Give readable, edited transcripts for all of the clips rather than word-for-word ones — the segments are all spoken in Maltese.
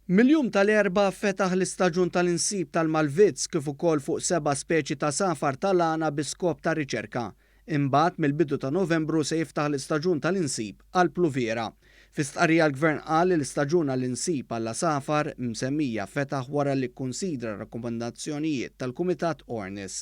Mill-jum tal-Erbgħa fetaħ l-istaġun tal-insib tal-malvizz kif ukoll fuq seba' speċi ta' għasafar tal-għana bi skop ta' riċerka. Imbagħad mill-bidu ta' Novembru se jiftaħ l-istaġun tal-insib għall-pluviera. Fi stqarrija l-Gvern qal li l-istaġun għall-insib għall-għasafar msemmija fetaħ wara li kkunsidra r-rakkomandazzjonijiet tal-Kumitat Ornis.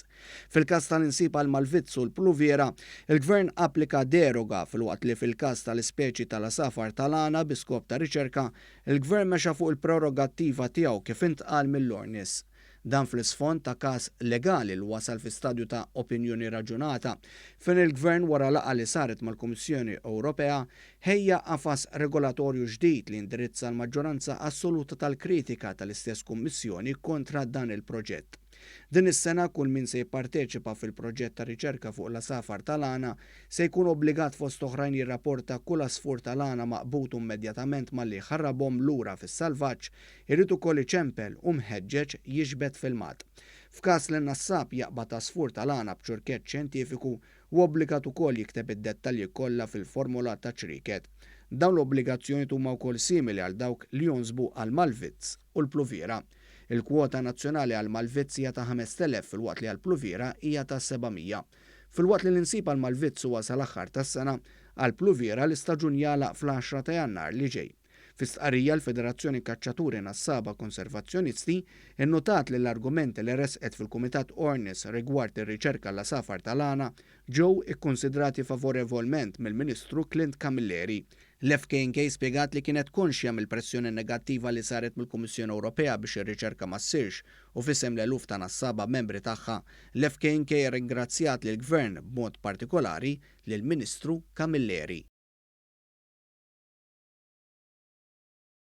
Fil-każ tal-insib għall-malvizz u l-pluviera, il-Gvern applika deroga filwaqt li fil-każ tal-ispeċi tal-għasafar tal-għana bi skop ta' riċerka, il-Gvern mexa fuq il-prerogattiva tiegħu kif intqal mill-Ornis. Dan fl-isfond ta' każ legali li wasal fi stadju ta' opinjoni raġunata, fejn il-Gvern wara laqgħa li saret mal-Kummissjoni Ewropea ħejja qafas regolatorju ġdid li jindirizza l-maġġoranza assoluta tal-kritika tal-istess Kummissjoni kontra dan il-proġett. Din is-sena kull min se jipparteċipa fil-proġett ta' riċerka fuq l-għasafar tal-għana se jkun obbligat fost oħrajn jirrapporta kull għasfur tal-għana maqbud u immedjatament malli jħarrabhom lura fis-salvaġġ irid ukoll iċempel u mħeġġeġ jiġbed filmat. F'każ li n-nassab jaqbad għasfur tal-għana b'ċurkett xjentifiku huwa obbligat ukoll jikteb id-dettalji kollha fil-formola ta' ċrieket. Dawn l-obbligazzjonijiet huma wkoll simili għal dawk li jonsbu għall-malvizz u l-pluviera. Il-kwota nazzjonali għall-malvizz hija ta' 5,000 filwaqt li għall-pluviera hija ta' 700. Filwaqt li l-insib għall-malvizz huwa sal-aħħar tas-sena, għall-pluviera l-istaġun jagħlaq fl-10 ta' Jannar li ġej. Fi stqarrija l-Federazzjoni Kaċċaturi Nassaba Konservazzjonisti nnotat li l-argumenti li ressqet fil-Kumitat Ornis rigward ir-riċerka għall-għasafar tal-għana ġew ikkunsidrati favorevolment mill-Ministru Clint Camilleri. L-FKNK spjegat li kienet konxja mill-pressjoni negattiva li saret mill-Kummissjoni Ewropea biex ir-riċerka ma ssirx u f'isem l-eluf ta' nassaba membri tagħha, l-FKNK rringrazzjat lill-Gvern b'mod partikolari lill-Ministru Camilleri.